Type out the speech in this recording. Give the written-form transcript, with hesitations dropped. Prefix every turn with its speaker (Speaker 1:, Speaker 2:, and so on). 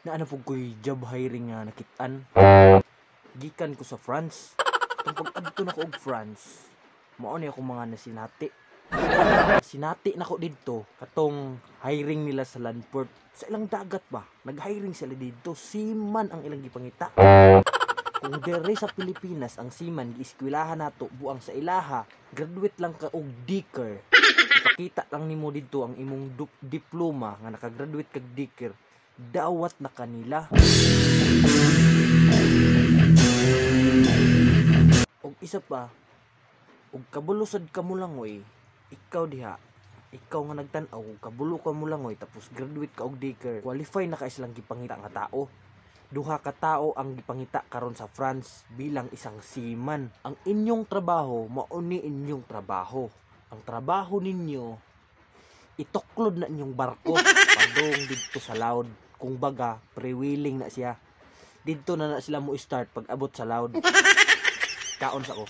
Speaker 1: Naa na pud ko'y job hiring nga nakit-an. Gikan ko sa France. Katong pag-adto nako og France, mao ni akong mga nasinati. Sinati nako didto katong hiring nila sa landport sa ilang dagat ba. Nag-hiring sila didto, seaman ang ilang gipangita. Kung diri sa Pilipinas ang seaman gieskwilahan nato buang sa ilaha, graduate lang ka og decker. Ipakita lang nimo didto ang imong diploma nga nakagraduate kag decker, dawat na kanila. Og isa pa, og kabulo sad ka molangoy, ikaw diha, ikaw nga nagtan-aw, og kabulo ka molangoy tapos graduate ka og decker, qualify na ka silang gipangita nga tao. Duha ka tao ang gipangita karon sa France bilang isang seaman. Ang inyong trabaho, mao ni inyong trabaho. Ang trabaho ninyo, ituklod na inyong barko padung didto sa Laud. Kung baga, pre-wheeling na siya. Didto na na sila mo start pag abot sa Laud. Kaon sa ko.